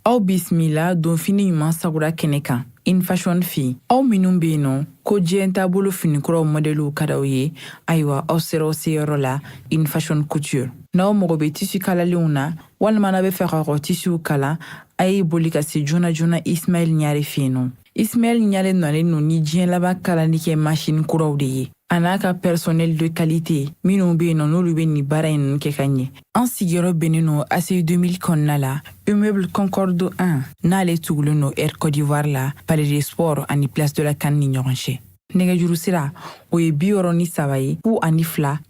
Aw bisimila donfini ɲuman sagura kɛnɛ kan In Fashion fɛ yen. Aw minnu bɛ yen nɔ ko diɲɛ taabolo finikuraw mɔdɛliw ka d'aw ye, ayiwa aw sera aw seyɔrɔ la In Fashion Couture. N'aw mago bɛ tisi kalalenw na walima n'aw bɛ fɛ k'aw ka tisiw kala, a ye boli ka se joona joona Ismaɛl Ɲare fɛ yen nɔ. Ismaɛl Ɲare nalen don ni diɲɛ laban kalali kɛ masini kuraw de ye, a n'a ka personnel de qualité minnu bɛ yen nɔ n'olu bɛ nin baara in ninnu kɛ ka ɲɛ. An sigiyɔrɔ bɛnnen don ACI 2000 kɔnɔna la, immeuble Concorde 1, n'ale tugulen don Air Côte d'Ivoire la, Palais des Sports ani Place de la CAN ni ɲɔgɔn cɛ. Nɛgɛjuru sira o ye 63 ye 02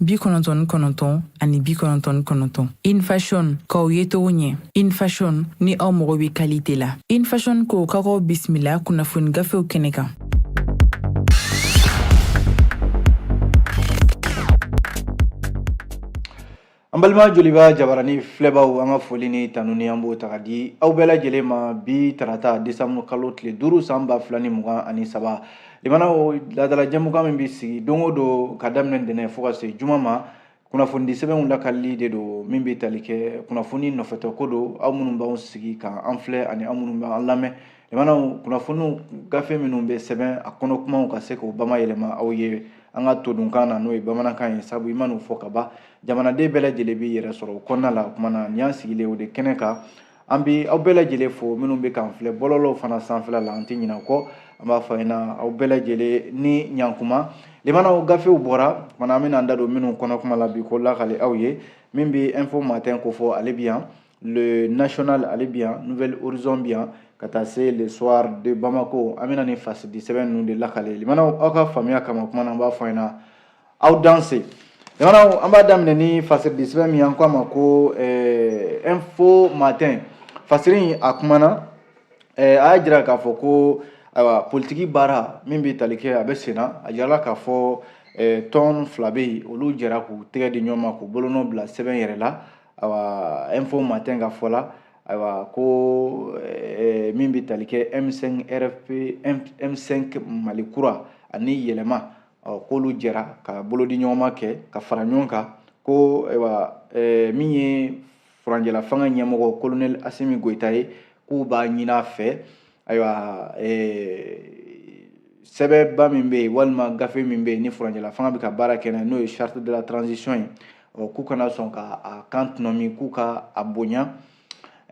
99 ani 99. In Fashion, k'aw ye cogo ɲɛ. In Fashion, ni aw mago bɛ qualité la. In Fashion ko k'aw bisimila kunnafoni gafew kɛnɛ kan. An balima Joliba jabarani filɛbaw, an ka foli ni tanuni an b'o ta ka di aw bɛɛ lajɛlen ma bi tarata décembre kalo tile 5 san 2023. Limanaw, laadala jɛmukan min bɛ sigi don o don ka daminɛ ntɛnɛn fo ka se juma ma, kunnafonidi sɛbɛnw lakalili de don min bɛ tali kɛ kunnafoni nɔfɛtɔ ko don. Aw minnu b'anw sigi k'an filɛ ani aw minnu b'an lamɛn, limanaw, kunnafoniw gafe minnu bɛ sɛbɛn a kɔnɔ kumaw ka se k'o bamayɛlɛma aw ye an ka todunkan na, n'o ye bamanankan ye, sabu i man'o fɔ ka ban, jamanaden bɛɛ lajɛlen b'i yɛrɛ sɔrɔ o kɔnɔna la. O tuma na nin y'an sigilen o de kɛnɛ kan. An bɛ aw bɛɛ lajɛlen fo. Minnu bɛ k'an filɛ bɔlɔlɔw fana sanfɛla la, an tɛ ɲinɛ kɔ, an b'a fɔ a ɲɛna aw bɛɛ lajɛlen ni ɲankuma. Limanaw, gafew bɔra kumana, an bɛna an da don minnu kɔnɔ kuma la bi ko lakale aw ye. Min bɛ Info Matin ko fɔ, ale bi yan, Le National ale bi yan, Nouvel Horizon bi yan, ka taa se Le Soir de Bamako. An bɛna ni fasidi sɛbɛn ninnu de lakale limanaw aw ka faamuya kama. Kuma na an b'a fɔ a ɲɛna aw danse. Limanaw, an b'a daminɛ ni fasidi sɛbɛn min an ko a ma ko Info Matin. Fasiri in a kumana, a y'a jira k'a fɔ ko ayiwa, politiki baara min bɛ tali kɛ, a bɛ sen na. A jirala k'a fɔ tɔn fila bɛ yen, olu jɛra k'u tɛgɛ di ɲɔgɔn ma k'u bolonɔ bila sɛbɛn yɛrɛ la. Ayiwa, Info Matin ka fɔ la, ayiwa, ko min bɛ tali kɛ M5 RFP, M5 Mali kura ani Yɛlɛma, k'olu jɛra ka bolodi ɲɔgɔnma kɛ ka fara ɲɔgɔn kan, ko ayiwa, min ye furancɛla fanga ɲɛmɔgɔ colonel Asimi Goyita ye, k'u b'a ɲini a fɛ, ayiwa, sɛbɛnba min bɛ yen walima gafe min bɛ yen ni furancɛla fanga bɛ ka baara kɛ n'a ye, n'o ye charte de la transition ye, k'u kana sɔn ka a kan tɔnɔmi, k'u ka a bonya.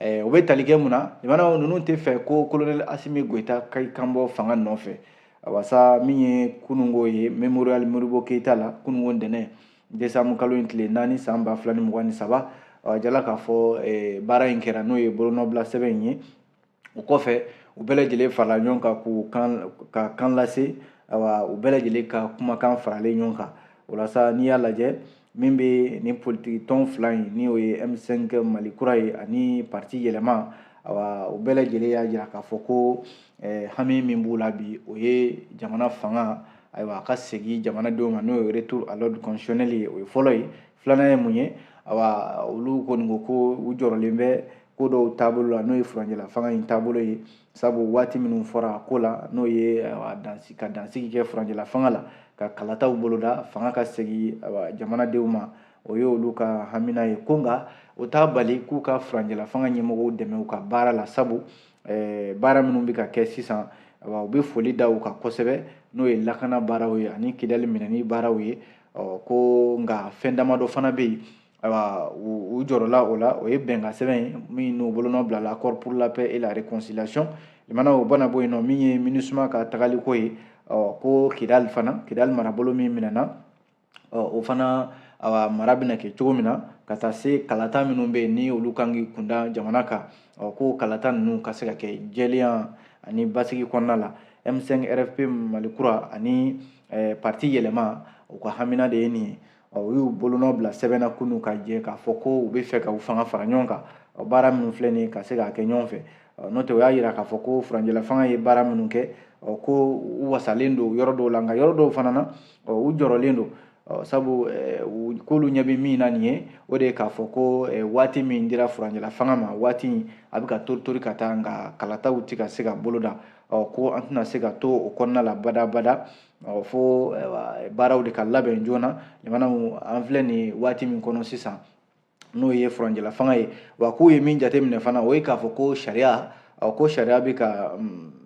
O bɛ tali kɛ mun na? Limanaw, ninnu tɛ fɛ ko colonel Asimi Goyita ka i kan bɔ fanga nɔfɛ. Walasa min ye kununko ye Mémorial Modibo Keyita la, kununko ntɛnɛn décembre kalo in tile 4 san 2023, a jala k'a fɔ baara in kɛra, n'o ye bolonɔbila sɛbɛn in ye. O kɔfɛ, u bɛɛ lajɛlen farala ɲɔgɔn kan k'u kan ka kan lase. Ayiwa, u bɛɛ lajɛlen ka kumakan faralen ɲɔgɔn kan. O la sa, n'i y'a lajɛ, min bɛ nin politiki tɔn fila in, ni o ye M5 Mali kura ye ani parti Yɛlɛma, ayiwa, u bɛɛ lajɛlen y'a jira k'a fɔ ko hami min b'u la bi, o ye jamana fanga, ayiwa, a ka segin jamanadenw ma, n'o ye retour à l'ordre constitutionnel ye. O ye fɔlɔ ye. Filanan ye mun ye? Ayiwa, olu kɔni ko ko u jɔrɔlen bɛ ko dɔw taabolo la, n'o ye furancɛla fanga in taabolo ye, sabu waati minnu fɔra a ko la, n'o ye ka dansigi kɛ furancɛla fanga la, ka kalataw boloda, fanga ka segin jamanadenw ma, o ye olu ka hamina ye. Ko nka o t'a bali k'u ka furancɛla fanga ɲɛmɔgɔw dɛmɛ u ka baara la, sabu baara minnu bɛ ka kɛ sisan, u bɛ foli da u kan kosɛbɛ, n'o ye lakana baaraw ye ani Kidali minɛni baaraw ye. Ko nka fɛn damadɔ fana bɛ yen, ayiwa, u jɔrɔla o la. O ye bɛnkan sɛbɛn ye min n'u bolonɔ bilala, accord pour la paix et la réconciliation. Limana, o bana bɔ yen nɔ, min ye MINUSMA ka tagaliko ye, ko Kidali fana, Kidali marabolo min minɛna, o fana, awa, mara bɛna kɛ cogo min na, ka taa se kalata minnu bɛ yen ni olu kan k'i kunda jamana kan, ko kalata ninnu ka se ka kɛ jɛlenya ani basigi kɔnɔna la. M5 RFP Mali kura ani parti Yɛlɛma, u ka hamina de ye nin ye. U y'u bolonɔ bila sɛbɛn na kunun ka jɛ k'a fɔ ko u bɛ fɛ ka u fanga fara ɲɔgɔn kan, baara minnu filɛ nin ye, ka se k'a kɛ ɲɔgɔn fɛ. N'o tɛ, o y'a jira k'a fɔ ko furancɛla fanga ye baara minnu kɛ, ko u wasalen don yɔrɔ dɔw la, nka yɔrɔ dɔw fana na, u jɔrɔlen don, sabu k'olu ɲɛ bɛ min na nin ye, o de ye k'a fɔ ko waati min dira furancɛla fanga ma, waati in a bɛ ka tori tori ka taa, nka kalataw tɛ ka se ka boloda. Ko an tɛna se ka to o kɔnɔna la badabada, fo baaraw de ka labɛn joona. Limanaw, an filɛ nin waati min kɔnɔ sisan, N'o ye furancɛla fanga ye. Wa k'u ye min jateminɛ fana, o ye k'a fɔ ko sariya, ko sariya bɛ ka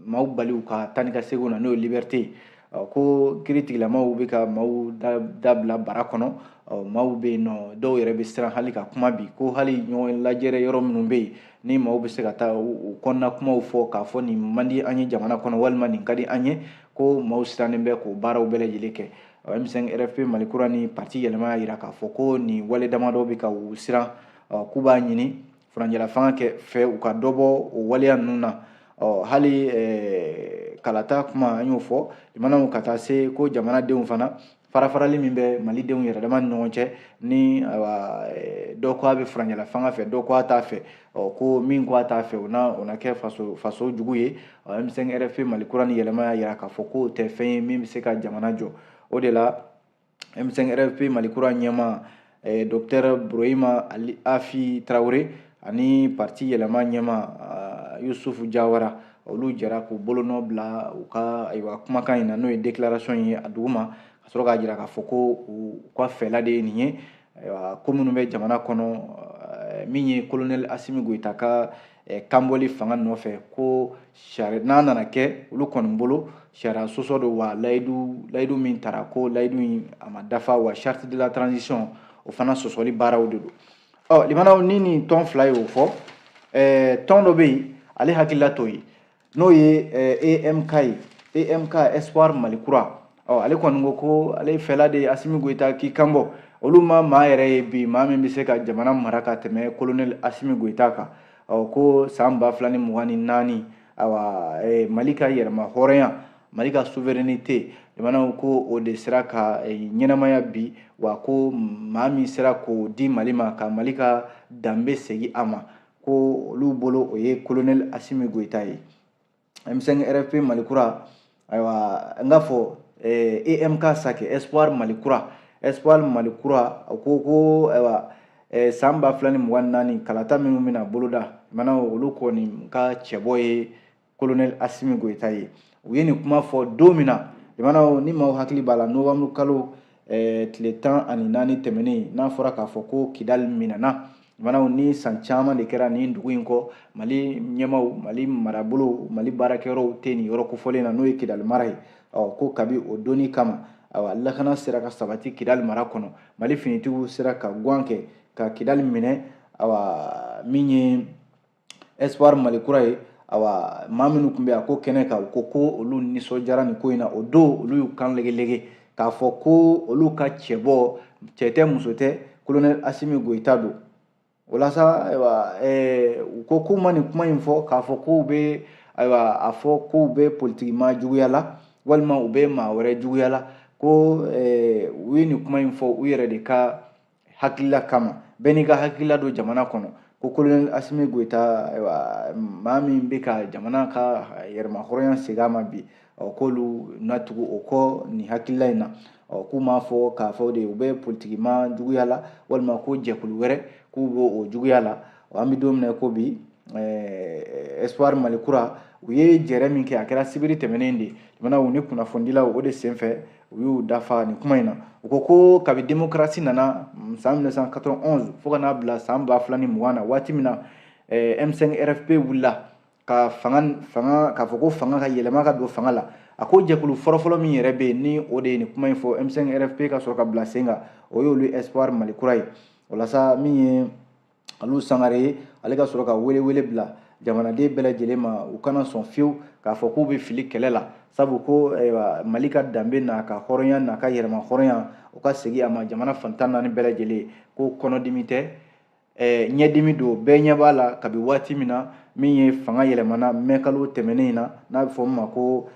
maaw bali u ka taa ni ka seginw na, n'o ye liberté ye. Ko kiiritigilamaw bɛ ka maaw dabila bara kɔnɔ. Maaw bɛ yen nɔ, dɔw yɛrɛ bɛ siran hali ka kuma bi, ko hali ɲɔgɔn lajɛrɛ yɔrɔ minnu bɛ yen ni maaw bɛ se ka taa u kɔnɔna kumaw fɔ k'a fɔ nin man di an ye jamana kɔnɔ walima nin ka di an ye, ko maaw sirannen bɛ k'o baaraw bɛɛ lajɛlen kɛ. M5 RFP Mali Kura ni parti Yɛlɛma y'a jira k'a fɔ ko nin wale damadɔ bɛ ka u siran, k'u b'a ɲini furancɛla fanga kɛ fɛ u ka dɔ bɔ o waleya ninnu na. Hali kalata kuma, an y'o fɔ jamanaw ka taa se ko jamanadenw fana farafarali min bɛ malidenw yɛrɛ dama ni ɲɔgɔn cɛ, ni dɔ ko a bɛ furancɛla fanga fɛ, dɔ ko a t'a fɛ, ko min ko a t'a fɛ, o na kɛ faso jugu ye. M5 RFP Mali Kura ni Yɛlɛma y'a jira k'a fɔ k'o tɛ fɛn ye min bɛ se ka jamana jɔ. O de la, M5 RFP Mali Kura ɲɛmaa docteur Burahima Ali Afi Tarawele ani parti Yɛlɛma ɲɛmaa Yusufu Jawara, olu jɛra k'u bolonɔ bila u ka, ayiwa, kumakan in na, n'o ye déclaration ye a duguma, ka sɔrɔ k'a jira k'a fɔ ko u ka fɛla de ye nin ye. Ayiwa, ko minnu bɛ jamana kɔnɔ, min ye colonel Asimi Goyita ka kanbɔli fanga nɔfɛ, ko sariya n'a nana kɛ olu kɔni bolo, sariya sɔsɔ don. Wa layidu min tara, ko layidu in a ma dafa, wa charte de la transition, o fana sɔsɔli baaraw de don. Ɔ limanaw, ni nin tɔn fila ye o fɔ, tɔn dɔ bɛ yen, ale hakilila t'o ye, n'o ye EMK ye, EMK, Espoir Mali Kura. Ɔ ale kɔni ko ko ale fɛla de ye Asimi Goyita k'i kanbɔ. Olu ma maa yɛrɛ ye bi maa min bɛ se ka jamana mara ka tɛmɛ colonel Asimi Goyita kan. Ɔ ko san 2024, ayiwa, Mali ka yɛrɛma hɔrɔnya, Mali ka souveraineté, jamanaw ko o de sera ka ɲɛnamaya bi. Wa ko maa min sera k'o di Mali ma, ka Mali ka danbe segin a ma, ko olu bolo o ye colonel Asimi Goyita ye. M5 RFP Mali Kura, ayiwa, n k'a fɔ EMK sa kɛ Espoir Mali Kura, Espoir Mali Kura ko ayiwa, san 2024 kalata minnu bɛna boloda, jamanaw, olu kɔni ka cɛbɔ ye colonel Asimi Goyita ye. U ye nin kuma fɔ don min na, jamanaw, ni maaw hakili b'a la, novembre kalo tile 14 tɛmɛnen, n'a fɔra k'a fɔ ko Kidali minɛna. Jamanaw, ni san caman de kɛra nin dugu in kɔ, Mali ɲɛmaw, Mali marabolo, Mali baarakɛyɔrɔw tɛ nin yɔrɔ kofɔlen na, n'o ye Kidali mara ye. Ɔ ko kabi o donni kama, ayiwa, lakana sera ka sabati Kidali mara kɔnɔ, Mali finitigiw sera ka guwan kɛ ka Kidali minɛ. Ayiwa, min ye Espoir Mali Kura ye, ayiwa, maa minnu tun bɛ a ko kɛnɛ kan, u ko ko olu nisɔndiyara nin ko in na. O don, olu y'u kan legelege k'a fɔ ko olu ka cɛbɔ, cɛ tɛ muso tɛ, colonel Asimi Goyita don. O la sa, ayiwa, u ko k'u ma nin kuma in fɔ k'a fɔ k'u bɛ, ayiwa, a fɔ k'u bɛ politiki maa juguya la walima u bɛ maa wɛrɛ juguya la, ko u ye nin kuma in fɔ u yɛrɛ de ka hakilila kama. Bɛɛ n'i ka hakilila don jamana kɔnɔ. Ko colonel Asimi Goyita, ayiwa, maa min bɛ ka jamana ka yɛrɛma hɔrɔnya segin a ma bi, ɔ k'olu na tugu o kɔ nin hakilila in na. Ɔ k'u m'a fɔ k'a fɔ de u bɛ politiki maa juguya la walima ko jɛkulu wɛrɛ k'u b'o o juguya la. An bɛ don min na ko bi, Espoir Mali Kura, u ye jɛrɛ min kɛ, a kɛra sibiri tɛmɛnen de. Jamanaw ni kunnafonidilaw, o de senfɛ u y'u dafa nin kuma in na. U ko ko kabi démocratie nana san 1991 fo ka n'a bila san 2020 na, waati min na M5 RFP wulila ka fanga k'a fɔ ko fanga ka yɛlɛma ka don fanga la, a ko jɛkulu fɔlɔfɔlɔ min yɛrɛ bɛ yen, ni o de ye nin kuma in fɔ, M5 RFP ka sɔrɔ ka bila sen kan, o y'olu Espoir Mali Kura ye. O la sa, min ye Alu Sangare ye, ale ka sɔrɔ ka wele bila jamanaden bɛɛ lajɛlen ma, u kana sɔn fiyewu k'a fɔ k'u bɛ fili kɛlɛ la, sabu ko ayiwa, Mali ka danbe n'a ka hɔrɔnya n'a ka yɛrɛma hɔrɔnya, o ka segin a ma jamana fan 14 bɛɛ lajɛlen. Ko kɔnɔdimi tɛ, ɲɛdimi don, bɛɛ ɲɛ b'a la kabi waati min na min ye fanga yɛlɛmana mɛ kalo tɛmɛnen in na, n'a bɛ fɔ min ma ko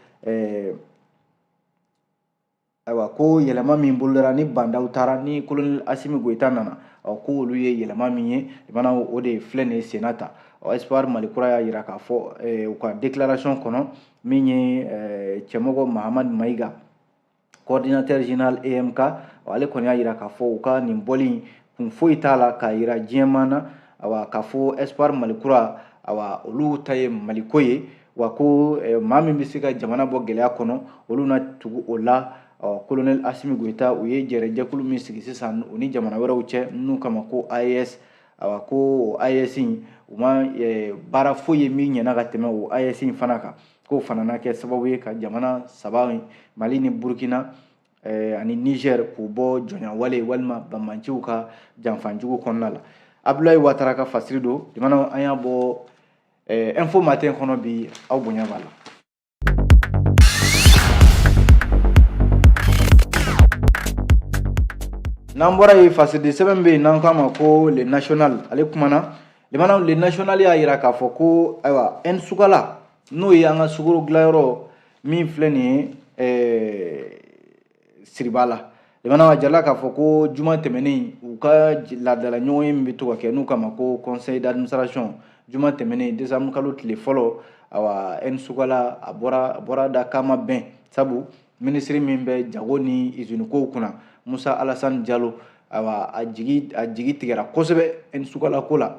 ayiwa, ko yɛlɛma min bolodara ni Bandaw taara ni colonel Asimi Goyita nana, ɔ ko olu ye yɛlɛma min ye, jamana, o de filɛ nin ye senna ta. Ɔ Espoir Mali Kura y'a jira k'a fɔ u ka déclaration kɔnɔ, min ye cɛmɔgɔ Mahamadu Mayiga, coordinateur général EMK, ale kɔni y'a jira k'a fɔ u ka nin bɔli kun foyi t'a la k'a jira diɲɛmaa na, awa, k'a fɔ Espoir Mali Kura, awa, olu ta ye Maliko ye. Wa ko maa min bɛ se ka jamana bɔ gɛlɛya kɔnɔ, olu na tugu o la, colonel Asimi Goyita. U ye jɛrɛjɛkulu min sigi sisan u ni jamana wɛrɛw cɛ, n'u kama ko AES. Awa ko AES in u ma baara foyi ye min ɲɛna ka tɛmɛ o AES in fana kan, k'o fana na kɛ sababu ye ka jamana saba in, Mali ni Burukina ani Niger, k'u bɔ jɔnyawale walima banbanciw ka janfanjugu kɔnɔna la. Abdoulaye Ouattara ka fasiri don. Jamana an y'a bɔ Info Matin kɔnɔ bi, aw bonya b'a la. N'an bɔra yen, fasiridi sɛbɛn bɛ yen n'an k'a ma ko Le National, ale kumana. Limanaw, Le National y'a yira k'a fɔ ko ayiwa, N Sukala, n'o ye an ka sukaro dilanyɔrɔ min filɛ nin ye Siriba la, limanaw, a jirala k'a fɔ ko juma tɛmɛnen, u ka laadala ɲɔgɔnye min bɛ to ka kɛ n'u k'a ma ko conseil d'administration, juma tɛmɛnen décembre kalo tile fɔlɔ, awa N Sukala a bɔra da k'a ma bɛn, sabu minisiri min bɛ jago ni usine kow kunna, Musa Alassane Jalo, awa a jigi tigɛra kosɛbɛ N Sukala ko la.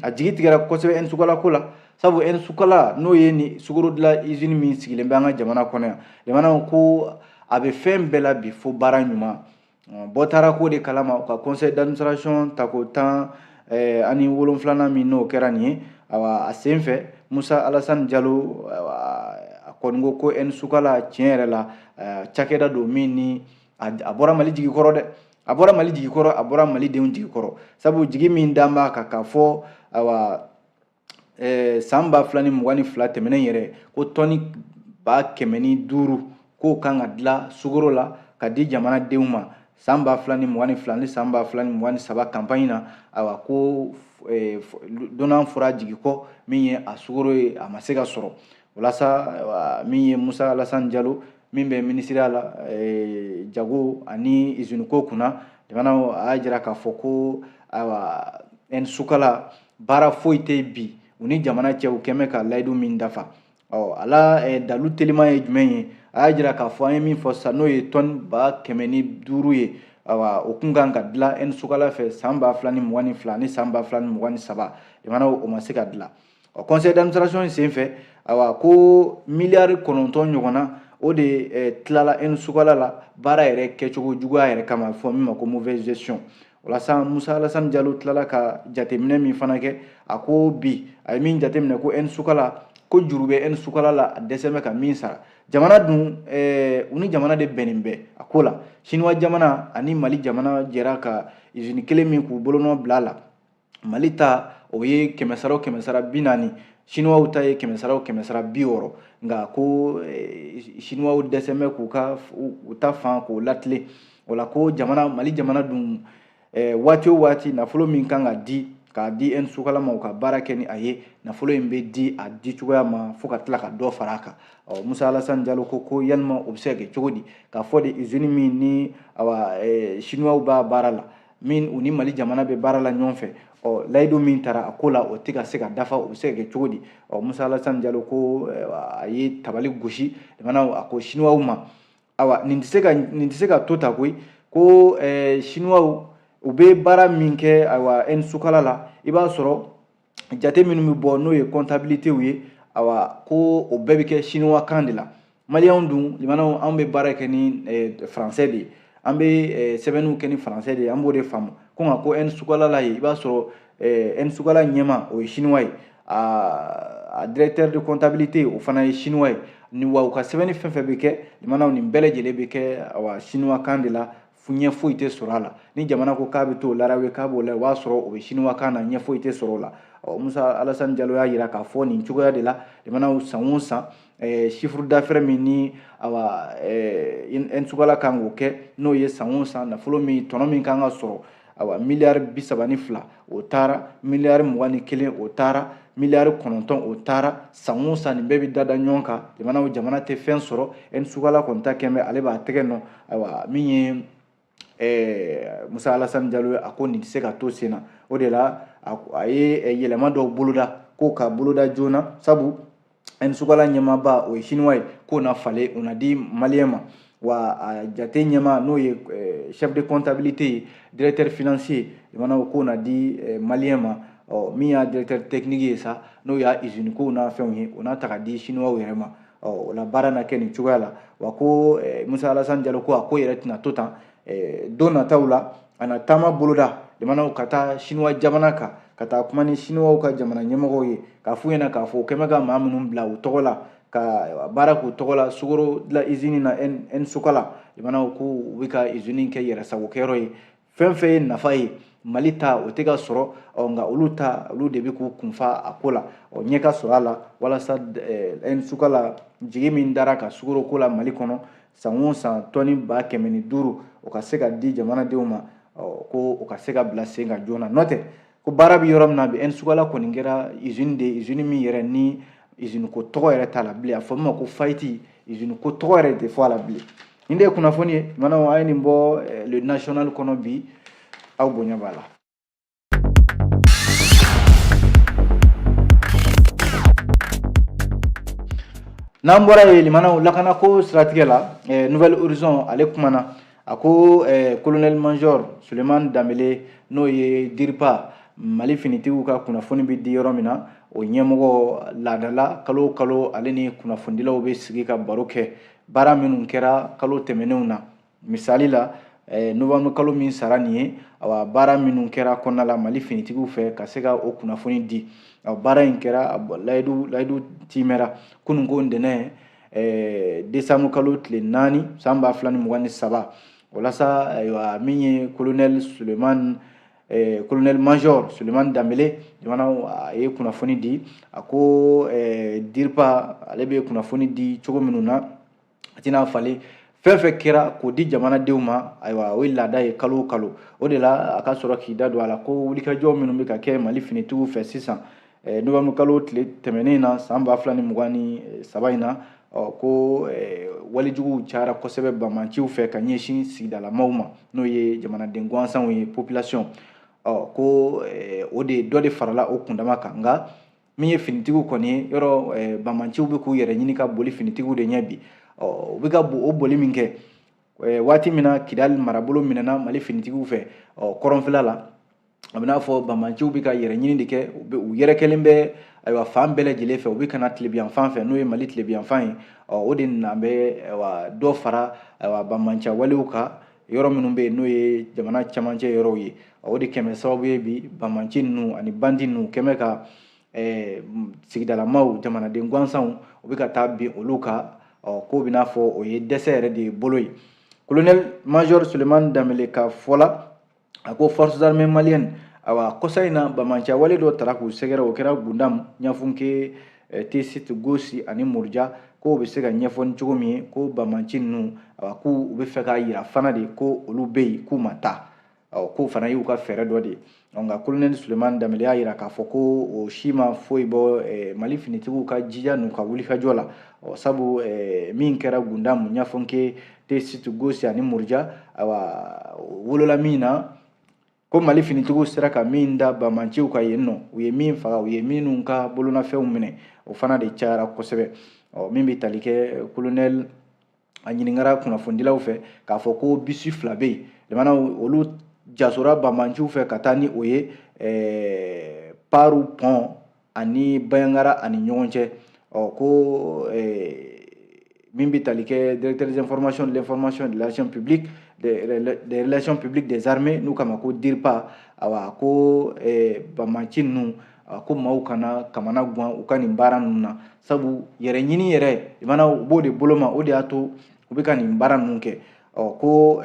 A jigi tigɛra kosɛbɛ N Sukala ko la, sabu N Sukala, n'o ye ni sukaro dilan usine min sigilen bɛ an ka jamana kɔnɔ yan, jamana ko a bɛ fɛn bɛɛ la bi fo baara ɲuman. Bɔ taara ko de kalama u ka conseil d'administration tako 17nan min n'o kɛra nin ye. Awa a sen fɛ, Musa Alassane Jalo, a kɔni ko ko N Sukala tiɲɛ yɛrɛ la, cakɛda don min ni a bɔra Mali jigi kɔrɔ dɛ, a bɔra Mali jigi kɔrɔ, a bɔra Malidenw jigi kɔrɔ, sabu jigi min dan b'a kan k'a fɔ awa san 2022 tɛmɛnen yɛrɛ, ko tɔni 105,000 k'o kan ka dilan sukaro la ka di jamanadenw ma san 2022 ni san 2023 campagne na. Ayiwa ko dunan fɔra jigi kɔ min ye a sukaro ye, a ma se ka sɔrɔ. Walasa min ye Musa Alassane Jalo min bɛ minisiriya la jago ani usine ko kunna, jamana a y'a jira k'a fɔ ko ayiwa, N Sukala baara foyi tɛ bi u ni jamana cɛ, u kɛn bɛ ka layidu min dafa. Ɔ a la dalu teliman ye jumɛn ye? A y'a jira k'a fɔ an ye min fɔ sisan, n'o ye tɔni 105,000 ye, awa o kun kan ka dilan N Sukala fɛ san 2022 ni san 2023, jamana o ma se ka dilan. Ɔ conseil d'administration sen fɛ, awa ko miliyari 9 ɲɔgɔnna o de tilala N Sukala la baara yɛrɛ kɛcogo juguya yɛrɛ kama, fɔ min ma ko mauvaise gestion. Walasa Musa Alassane Jalo tilala ka jateminɛ min fana kɛ, a ko bi a ye min jateminɛ ko N Sukala, ko juru bɛ N Sukala la, a dɛsɛ bɛ ka min sara. Jamana dun, u ni jamana de bɛnnen bɛ a ko la. Siniwa jamana ani Mali jamana jɛra ka usine kelen min k'u bolonɔ bila a la, Mali ta o ye kɛmɛ sara o kɛmɛ sara 40, Siniwaw ta ye kɛmɛ sara o kɛmɛ sara 60. Nka ko Siniwaw dɛsɛ bɛ k'u ka u ta fan k'o latilen. O la ko jamana, Mali jamana dun, waati o waati nafolo min kan ka di k'a di N Sukala ma u ka baara kɛ ni a ye, nafolo in bɛ di a di cogoya ma fo ka tila ka dɔ fara a kan. Ɔ Musa Alassane Jalo ko yalima o bɛ se ka kɛ cogo di k'a fɔ de usine min ni awa Siniwaw b'a baara la, min u ni Mali jamana bɛ baara la ɲɔgɔn fɛ, ɔ layidu min taara a ko la, o tɛ ka se ka dafa, o bɛ se ka kɛ cogo di? Ɔ Musa Alassane Jalo ko a ye tabali gosi jamana, a ko Siniwaw ma, awa nin tɛ se ka to ta koyi, ko Siniwaw u bɛ baara min kɛ, ayiwa N Sukala la, i b'a sɔrɔ jate minnu bɛ bɔ, n'o ye comptabilité ye, awa ko o bɛɛ bɛ kɛ siniwa kan de la. Maliyɛnw dun, limanaw, anw bɛ baara kɛ ni français de ye, an bɛ sɛbɛnniw kɛ ni français de ye, an b'o de faamu. Ko nka ko N Sukala la yen, i b'a sɔrɔ N Sukala ɲɛma o ye chinois ye, a directeur de comptabilité o fana ye chinois ye ni wa u ka sɛbɛnni fɛn fɛn bɛ kɛ, limanaw, nin bɛɛ lajɛlen bɛ kɛ awa chinois kan de la, ɲɛ foyi tɛ sɔrɔ a la. Ni jamana ko k'a bɛ t'o larawe k'a b'o la, o b'a sɔrɔ o bɛ chinois kan na, ɲɛ foyi tɛ sɔrɔ o la. Ɔ Musa Alassane Jalo y'a jira k'a fɔ nin cogoya de la, limanaw, san o san chiffre d'affaires min ni awa N Sukala kan k'o kɛ, n'o ye san o san nafolo min tɔnɔ min kan ka sɔrɔ, awa miliyari 32 o taara, miliyari 21 o taara, miliyari 9 o taara, san o san nin bɛɛ bɛ da ɲɔgɔn kan, jamana jamana tɛ fɛn sɔrɔ. N Sukala kɔni ta kɛn bɛ ale b'a tɛgɛ nɔ. Ayiwa min ye Musa Alassane Jalo ye, a ko nin tɛ se ka to sen na. O de la a ye yɛlɛma dɔw boloda ko ka boloda joona, sabu N Sukala ɲɛmaaba o ye chinois ye, k'o na falen, o na di maliyɛn ma. Wa a jate ɲɛma, n'o ye chef de comptabilité ye, directeur financier, jamanaw k'o na di maliyɛn ma. Ɔ min y'a directeur technique ye sa, n'o y'a usine kow n'a fɛnw ye, o n'a ta ka di chinois yɛrɛ ma. Ɔ o la baara na kɛ nin cogoya la. Wa ko Musa Alassane Jalo ko a ko yɛrɛ tɛna to tan, don nataw la a na taama boloda jamanaw ka taa chinois jamana kan. ka taa kuma ni siniwaw ka jamana ɲɛmɔgɔw ye k'a f'u ɲɛna k'a fɔ u kɛmɛ ka maa minnu bila u tɔgɔ la ka baara k'u tɔgɔ la sukaro dilan izini na N-Sukala, limanaw, ko u bɛ ka izini kɛ yɛrɛsagokɛyɔrɔ ye. Fɛn fɛn ye nafa ye Mali ta, o tɛ ka sɔrɔ. Ɔ, nka olu ta, olu de bɛ k'u kunfa a ko la. Ɔ, ɲɛ ka sɔrɔ a la walasa N-Sukala jigi min dara ka sukaro ko la Mali kɔnɔ san o san tɔni 105,000, o ka se ka di jamanadenw ma. Ɔ, ko o ka se ka bila sen kan joona. N'o tɛ, ko baara bɛ yɔrɔ min na bi, N-Sukala kɔni kɛra usine de ye, usine min yɛrɛ ni usine ko tɔgɔ yɛrɛ t'a la bilen. A fɔ min ma ko faillite, usine ko tɔgɔ yɛrɛ tɛ fɔ a la bilen. Nin de ye kunnafoni ye. Limanaw, a ye nin bɔ Le National kɔnɔ bi. Aw bonya b'a la. N'an bɔra yen, limanaw, lakanako siratigɛ la, Nouvel Horizon ale kumana. A ko colonel major Suleiman Danbele, n'o ye DIRPA, Mali finitigiw ka kunnafoni bɛ di yɔrɔ min na, o ɲɛmɔgɔ laadala, kalo o kalo ale ni kunnafonidilaw bɛ sigi ka baro kɛ baara minnu kɛra kalo tɛmɛnenw na. Misali la, novembre kalo min sara nin ye, awa, baara minnu kɛra kɔnɔna la Mali finitigiw fɛ, ka se ka o kunnafoni di. Baara in kɛra, layidu timɛra kunun ko ntɛnɛn, décembre kalo tile 4 san 2023. Walasa, ayiwa, min ye colonel Suleiman, colonel major Suleiman Danbele jamana, a ye kunnafoni di. A ko DIRPA ale bɛ kunnafoni di cogo minnu na, a tɛna falen. Fɛn fɛn kɛra k'o di jamanadenw ma, ayiwa, o ye laada ye kalo o kalo. O de la a ka sɔrɔ k'i da don a la ko wulikajɔ minnu bɛ ka kɛ Mali finitigiw fɛ sisan, novembre kalo tile tɛmɛnen na san 2023 in na, ɔ, ko walejuguw cayara kosɛbɛ banbaanciw fɛ ka ɲɛsin sigidalamaw ma, n'o ye jamanaden gansanw ye, population. Ɔ, ko o de dɔ de farala o kundama kan. Nka min ye finitigiw kɔni ye, yɔrɔ banbaanciw bɛ k'u yɛrɛ ɲini ka boli finitigiw de ɲɛ bi. Ɔ, u bɛ ka o boli min kɛ waati min na Kidali marabolo minɛna Mali finitigiw fɛ, ɔ, kɔrɔnfɛla la, a bɛ n'a fɔ banbaanciw bɛ ka yɛrɛ ɲini de kɛ. U yɛrɛkɛlen bɛ, ayiwa, fan bɛɛ lajɛlen fɛ. U bɛ ka na tilebiyanfan fɛ, n'o ye Mali tilebiyanfan ye. Ɔ, o de nana bɛ, ayiwa, dɔ fara, ayiwa, banbaanciya walew kan yɔrɔ minnu bɛ yen, n'o ye jamana camancɛ yɔrɔw ye. O de kɛmɛ sababu ye bi banbaanci ninnu ani bandi ninnu kɛmɛ ka sigidalamaw, jamanaden gansanw, u bɛ ka taa bin olu kan. Ɔ, k'o bɛ n'a fɔ o ye dɛsɛ yɛrɛ de ye bolo ye. Colonel major Suleiman Danbele ka fɔ la, a ko forces armées maliennes, awa, kɔsa in na banbaanciya wale dɔ tara k'u sɛgɛrɛ, o kɛra Gundam, Ɲafunke, Tesit, Gosi ani Muruja. K'o bɛ se ka ɲɛfɔ ni cogo min ye ko banbaanci ninnu, awa, k'u u bɛ fɛ k'a yira fana de ko olu bɛ yen, k'u ma taa. Ɔ, k'o fana y'u ka fɛɛrɛ dɔ de ye. Nka colonel Suleiman Danbele y'a yira k'a fɔ ko o si ma foyi bɔ Mali finitigiw ka jija n'u ka wulikajɔ la. Ɔ, sabu min kɛra Gundam, Ɲafunke, Tesit, Gosi ani Muruja, awa, wolola min na ko Mali finitigiw sera ka min da banbaanciw ka yen nɔ, u ye min faga, u ye minnu ka bolonafɛnw minɛ, o fana de cayara kosɛbɛ. Ɔ, min bɛ tali kɛ colonel, a ɲininkara kunnafonidilaw fɛ k'a fɔ ko bisi 2 bɛ yen, limanaw, olu jasora banbaanciw fɛ ka taa ni o ye Paru pɔn ani Bayangara ani ɲɔgɔn cɛ. Ɔ, ko min bɛ tali kɛ directeur des informations, de l'information et de l'action publique, des relations publiques des armées, n'u kama ko DIRPA, awa, ko banbaanci ninnu, ko maaw kana kamana gan u ka nin baara ninnu na, sabu yɛrɛ ɲini yɛrɛ, limanaw, u b'o de bolo ma. O de y'a to u bɛ ka nin baara ninnu kɛ. Ɔ, ko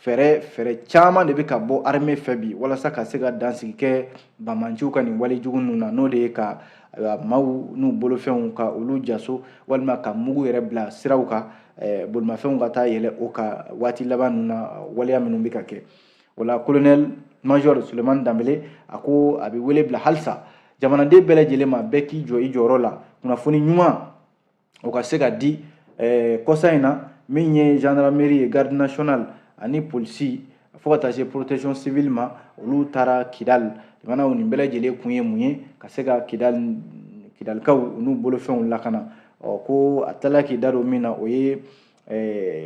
fɛɛrɛ caman de bɛ ka bɔ armée fɛ bi walasa ka se ka dansigi kɛ banbaanciw ka nin walejugu ninnu na, n'o de ye ka maaw n'u bolofɛnw ka olu jaso, walima ka mugu yɛrɛ bila siraw kan, bolimafɛnw ka taa yɛlɛ o kan. Waati laban ninnu na, waleya minnu bɛ ka kɛ o la, colonel major Suleiman Danbele a ko a bɛ wele bila halisa jamanaden bɛɛ lajɛlen ma, bɛɛ k'i jɔ i jɔyɔrɔ la, kunnafoni ɲuman o ka se ka di. Kɔsa in na, min ye gendarmerie ye, garde nationale ani polisi, fo ka taa se protection civile ma, olu taara Kidal. Jamanaw, nin bɛɛ lajɛlen kun ye mun ye? Ka se ka Kidal, Kidalikaw n'u bolofɛnw lakana. Ɔ, ko a tilala k'i da don min na, o ye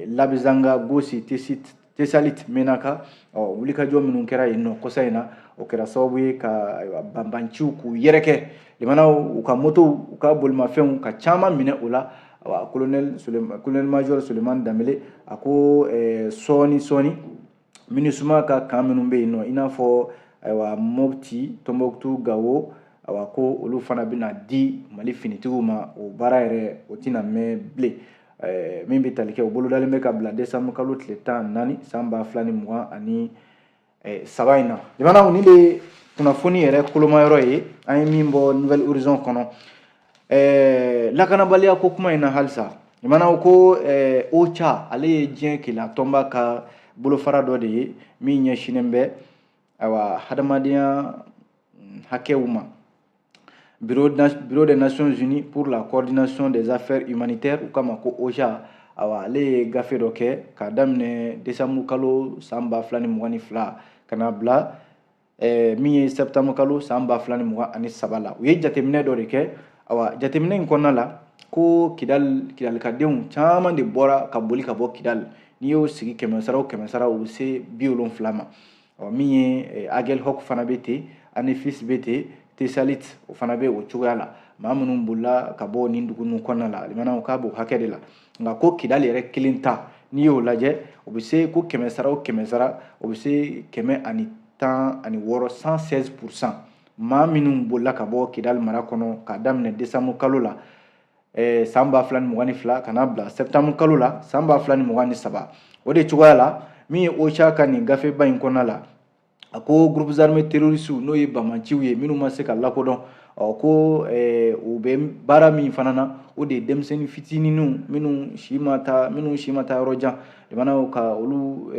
Labizanga, Gosi, Tesalit, Menaka. Ɔ, wulikajɔ minnu kɛra yen nɔ kɔsa in na, o kɛra sababu ye ka banbanciw k'u yɛrɛkɛ, limanaw, u ka motow, u ka bolimafɛnw ka caman minɛ o la. Awa, colonel major Suleiman Danbele a ko sɔɔni sɔɔni MINUSMA ka camp minnu bɛ yen nɔ, i n'a fɔ Ayiwa, Mopti, Tombouctou, Gao, ayiwa, ko olu fana bɛna di Mali finitigiw ma. O baara yɛrɛ, o tɛna mɛn bilen. Min bɛ tali kɛ, o bolodalen bɛ ka bila décembre kalo tile 14 san 2023 in na. Limanaw, nin de ye kunnafoni yɛrɛ kolomayɔrɔ ye, an ye min bɔ Nouvel Horizon kɔnɔ. Lakanabaliya ko kuma in na halisa, limanaw, ko OCHA, ale ye diɲɛ kelenya tɔnba ka bolofara dɔ de ye min ɲɛsinnen bɛ, ayiwa, hadamadenya hakɛw ma. Bureau des Nations Unies pour la coordination des affaires humanitaires, u k'a ma ko OCHA. Awa, ale ye gafe dɔ kɛ k'a daminɛ décembre kalo san 2022 ka na bila min ye septembre kalo san 2023 la. U ye jateminɛ dɔ de kɛ. Awa, jateminɛ in kɔnɔna la, ko Kidali, Kidalikadenw caman de bɔra ka boli ka bɔ Kidali. N'i y'o sigi kɛmɛ sara o kɛmɛ sara, o bɛ se 70 ma. Ɔ, min ye Aguelhok fana bɛ ten, Anefis bɛ ten, Tesalit o fana bɛ o cogoya la. Maa minnu bolila ka bɔ nin dugu ninnu kɔnɔna la, limanaw, k'a b'o hakɛ de la. Nka ko Kidali yɛrɛ kelen ta, n'i y'o lajɛ, o bɛ se ko kɛmɛ sara o kɛmɛ sara, o bɛ se 116, 116%. Maa minnu bolila ka bɔ Kidali mara kɔnɔ k'a daminɛ décembre kalo la san 2022 ka n'a bila septembre kalo la san 2023, o de cogoya la. Min ye OCHA ka nin gafeba in kɔnɔna la, a ko groupes armés terroristes, n'o ye bamanciw ye minnu ma se ka lakodɔn, ɔ, ko u bɛ baara min fana na, o de ye denmisɛnnin fitininw minnu si ma taa yɔrɔ jan, jamanaw ka olu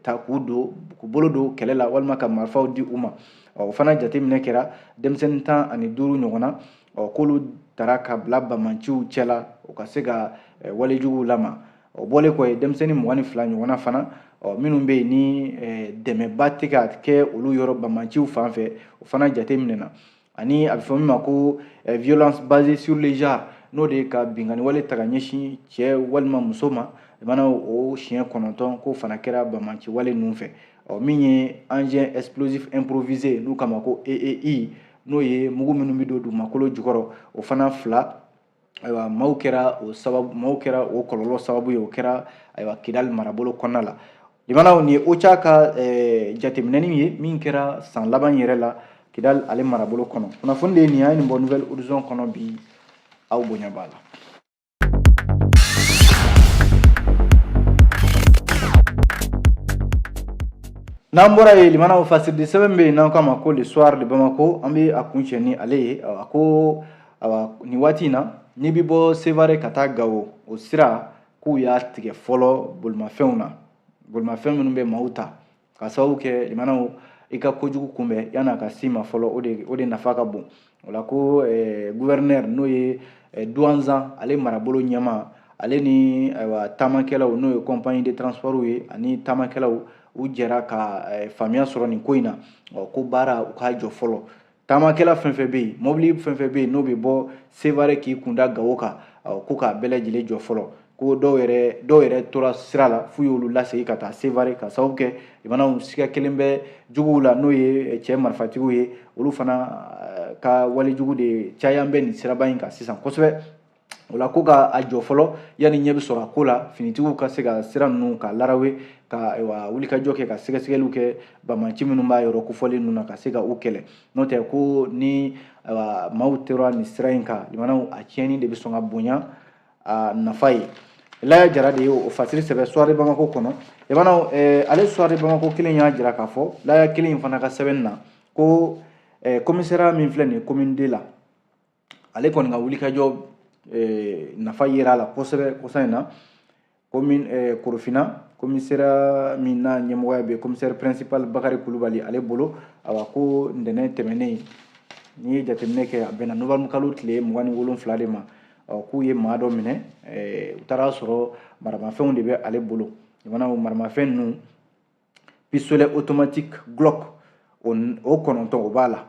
ta k'u don, k'u bolo don kɛlɛ la walima ka marifaw di u ma. Ɔ, o fana jateminɛ kɛra, denmisɛnnin 15 ɲɔgɔnna, ɔ, k'olu tara ka bila bamanciw cɛla, u ka se ka walejuguw lama. O bɔlen kɔ ye, denmisɛnnin 22 ɲɔgɔnna fana, ɔ, minnu bɛ yen ni dɛmɛba tɛ ka kɛ olu yɔrɔ bamanciw fan fɛ, o fana jateminɛna. Ani a bɛ fɔ min ma ko violence basée sur le genre, n'o de ye ka binkanni wale ta ka ɲɛsin cɛ walima muso ma, jamana o siɲɛ 9, k'o fana kɛra bamanci wale ninnu fɛ. Ɔ, min ye engin explosif improvisé, n'u k'a ma ko EEI, n'o ye mugu minnu bɛ don dugumakolo jukɔrɔ, o fana fila, ayiwa, maaw kɛra o kɔlɔlɔ sababu ye. O kɛra, ayiwa, Kidali marabolo kɔnɔna la. Limanaw, nin ye OCHA ka jateminɛni ye min kɛra san laban yɛrɛ la Kidali ale marabolo kɔnɔ. Kunnafoni de ye nin ye, an ye nin bɔ Nouvel Horizon kɔnɔ bi. Aw bonya b'a la. N'an bɔra yen, limanaw, fasiridi sɛbɛn bɛ yen n'an k'a ma ko Le Soir de Bamako. An bɛ a kuncɛ ni ale ye. A ko, awa, nin waati in na, n'i bɛ bɔ Sevare ka taa Gawo, o sira, k'u y'a tigɛ fɔlɔ bolimafɛnw na, bolimafɛn minnu bɛ maaw ta, ka sababu kɛ, limanaw, i ka kojugu kunbɛn yan'a ka s'i ma fɔlɔ, o de nafa ka bon. O la, ko gouverneur, n'o ye Douentza ale marabolo ɲɛmaa, ale ni, ayiwa, taamakɛlaw, n'o ye compagnie de transport ye, ani taamakɛlaw, u jɛra ka faamuya sɔrɔ nin ko in na. Ɔ, ko baara, u k'a jɔ fɔlɔ. Taamakɛla fɛn fɛn bɛ yen, mobili fɛn fɛn bɛ yen n'o bɛ bɔ Sevare k'i kunda Gawo kan, ko k'a bɛɛ lajɛlen jɔ fɔlɔ. Ko dɔw yɛrɛ tora sira la f'u y'olu lasegin ka taa Sevare, ka sababu kɛ, limanaw, siga kelen bɛ juguw la, n'o ye cɛ marifatigiw ye. Olu fana ka walejugu de caya bɛ nin siraba in kan sisan kosɛbɛ. O la, ko ka a jɔ fɔlɔ yanni ɲɛ bɛ sɔrɔ a ko la, finitigiw ka se ka sira ninnu ka larawe, ka, ayiwa, wulikajɔ kɛ, ka sɛgɛsɛgɛliw kɛ banbaanci minnu b'a yɔrɔ kofɔlen ninnu na, ka se ka u kɛlɛ. N'o tɛ, ko ni, ayiwa, maaw tora nin sira in kan, limanaw, a tiɲɛni de bɛ sɔn ka bonya a nafa ye. Laya Jara de ye o fasiri sɛbɛn Soir de Bamako kɔnɔ. Limanaw, ale Soir de Bamako kelen y'a jira k'a fɔ, Laya kelen in fana ka sɛbɛnni na, ko commissariat min filɛ nin ye commune 2 la, ale kɔni ka wulikajɔ nafa yera a la kosɛbɛ kɔsa in na. Commune Korofina, commissariat min n'a ɲɛmɔgɔya bɛ commissaire principal Bakari Kulubali ale bolo, awa, ko ntɛnɛn tɛmɛnen, n'i ye jateminɛ kɛ, a bɛnna novembre kalo tile 27 de ma, k'u ye maa dɔ minɛ. U taara sɔrɔ maramafɛnw de bɛ ale bolo. Jamana maramafɛn ninnu, pistolet automatique Glock o 9, o b'a la.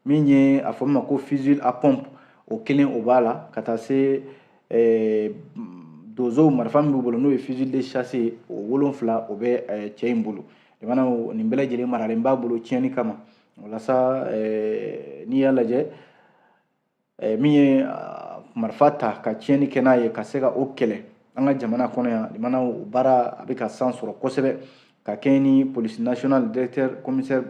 Min ye a fɔ min ma ko fusil à pompe, o kelen, o b'a la. Ka taa se donsow, marifa min b'u bolo, n'o ye fusil de chasse ye, o 7, o bɛ cɛ in bolo. Jamana, nin bɛɛ lajɛlen maralen b'a bolo tiɲɛni kama. Walasa n'i y'a lajɛ, min ye marifa ta ka tiɲɛni kɛ n'a ye, ka se ka o kɛlɛ an ka jamana kɔnɔ yan, limana, o baara a bɛ ka san sɔrɔ kosɛbɛ, ka kɛɲɛ ni police nationale directeur commissaire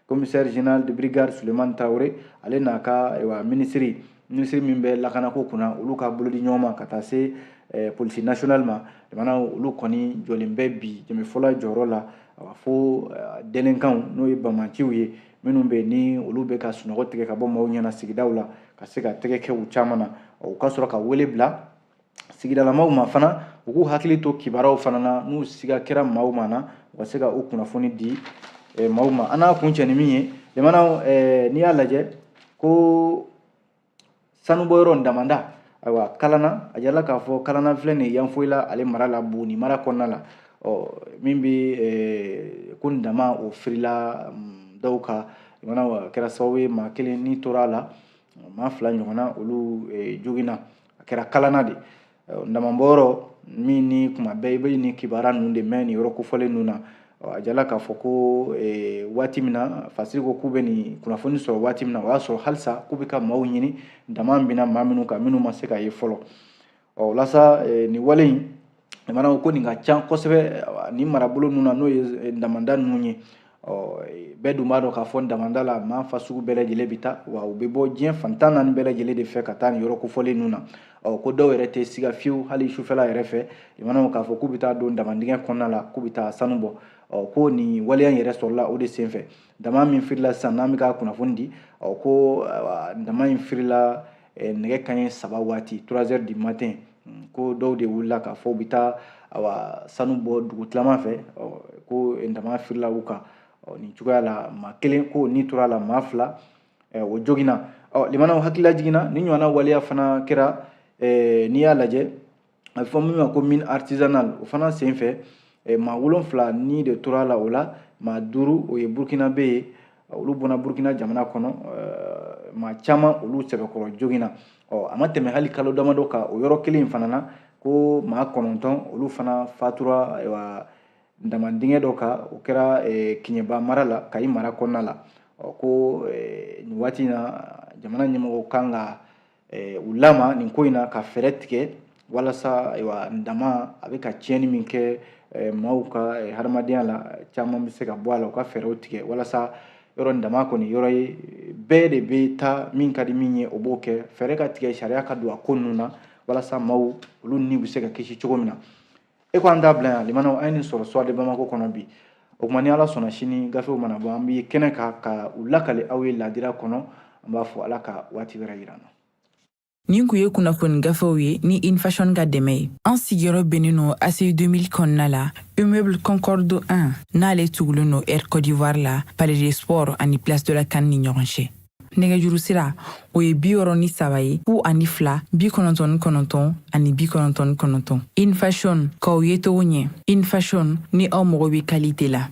Commissaire général de brigade Sulemani Tarawele, ale n'a ka ayiwa minisiri, minisiri min bɛ lakanako kunna, olu ka bolodi ɲɔgɔn ma ka taa se police nationale ma. Limanaw, olu kɔni jɔlen bɛ bi jɛmɛfɔla jɔyɔrɔ la fo délinquants, n'o ye bamaciw ye, minnu bɛ ni olu bɛ ka sunɔgɔ tigɛ ka bɔ maaw ɲɛna sigidaw la, ka se ka tɛgɛ kɛ u caman na. U ka sɔrɔ ka wele bila sigidalamaw ma fana, u k'u hakili to kibaruyaw fana na, n'u siga kɛra maaw ma na, u ka se ka u kunnafoni di maaw ma. An n'a kuncɛ ni min ye, limanaw, n'i y'a lajɛ ko sanubɔyɔrɔ damanda, ayiwa, Kalana, a jirala k'a fɔ Kalana filɛ nin ye Yanfolila ale mara la, Buguni mara kɔnɔna la. Ɔ min bɛ ko dama o firila dɔw kan, limanaw, a kɛra sababu ye maa kelen ni tora a la, maa fila ɲɔgɔnna olu joginna. A kɛra Kalana de, damabɔyɔrɔ min ni kuma bɛɛ i bɛ nin kibaruya ninnu de mɛn nin yɔrɔ kofɔlen ninnu na. A jirala k'a fɔ ko waati min na Fasiri ko k'u bɛ nin kunnafoni sɔrɔ, waati min na o y'a sɔrɔ halisa k'u bɛ ka maaw ɲini, dama binna maa minnu kan, minnu ma se ka ye fɔlɔ. Ɔ walasa nin wale in, limanaw, ko nin ka ca kosɛbɛ nin marabolo ninnu na, n'o ye damanda ninnu ye. Ɔ bɛɛ dun b'a dɔn k'a fɔ damanda la, maa fa sugu bɛɛ lajɛlen bɛ taa, wa u bɛ bɔ diɲɛ fan 14 bɛɛ lajɛlen de fɛ ka taa nin yɔrɔ kofɔlen ninnu na. Ɔ ko dɔw yɛrɛ tɛ siga fiyewu, hali sufɛla yɛrɛ fɛ, limanaw, k'a fɔ k'u bɛ taa don damandingɛ kɔnɔna la, k'u bɛ taa sanu bɔ. Ɔ ko nin waleya in yɛrɛ sɔrɔla o de senfɛ. Dama min firila sisan, n'an bɛ ka kunnafoni di, ɔ ko dama in firila nɛgɛ kanɲɛ 3 waati, 3 heures du matin. Ko dɔw de wulila k'a fɔ u bɛ taa, awa, sanu bɔ dugutilama fɛ. Ko dama firila u kan nin cogoya la, maa kelen ko ni tora a la, maa fila o joginna. Ɔ limanaw, hakilila jiginna ni ɲɔgɔnna waleya fana kɛra. N'i y'a lajɛ, a bɛ fɔ min ma ko mine artisanale, o fana senfɛ maa wolonfila ni de tora a la. O la maa duuru, o ye Burukinabe ye, olu bɔnna Burukina jamana kɔnɔ. Maa caman olu sɛbɛkɔrɔ joginna. Ɔ a ma tɛmɛ hali kalo damadɔ kan, o yɔrɔ kelen in fana na, ko maa 9 olu fana fatura, ayiwa, damandingɛ dɔ kan. O kɛra Kiɲɛba mara la, Kayi mara kɔnɔna la. Ɔ ko nin waati in na, jamana ɲɛmɔgɔw kan ka u lama nin ko in na, ka fɛɛrɛ tigɛ walasa, ayiwa, dama a bɛ ka tiɲɛni min kɛ maaw ka hadamadenya la, caman bɛ se ka bɔ a la. U ka fɛɛrɛw tigɛ walasa yɔrɔ dama kɔni, yɔrɔ ye bɛɛ de bɛ taa, min ka di min ye o b'o kɛ. Fɛɛrɛ ka tigɛ, sariya ka don a ko ninnu na, walasa maaw olu ni bɛ se ka kisi cogo min na. E ko an t'a bila yan. Limanaw, an ye nin sɔrɔ Soir de Bamako kɔnɔ bi. O tuma, ni Ala sɔnna, sini gafew mana bɔ, an bɛ kɛnɛ kan ka u lakale aw ye ladira kɔnɔ. An b'a fɔ Ala ka waati wɛrɛ yira an na. Nin kun ye kunnafoni gafew ye ni Infashion ka dɛmɛ ye. An sigiyɔrɔ bɛnnen no ACI 2000 kɔnɔna la, immeuble Concorde 1, n'ale tugulen no Air Côte d'Ivoire la, Palais des Sports ani Place de la CAN ni ɲɔgɔn cɛ. Nɛgɛjuru sira, o ye 63 ye, 02 99 ani 99. Infashion, k'aw ye togo ɲɛ. Infashion, ni aw mago bɛ qualité la.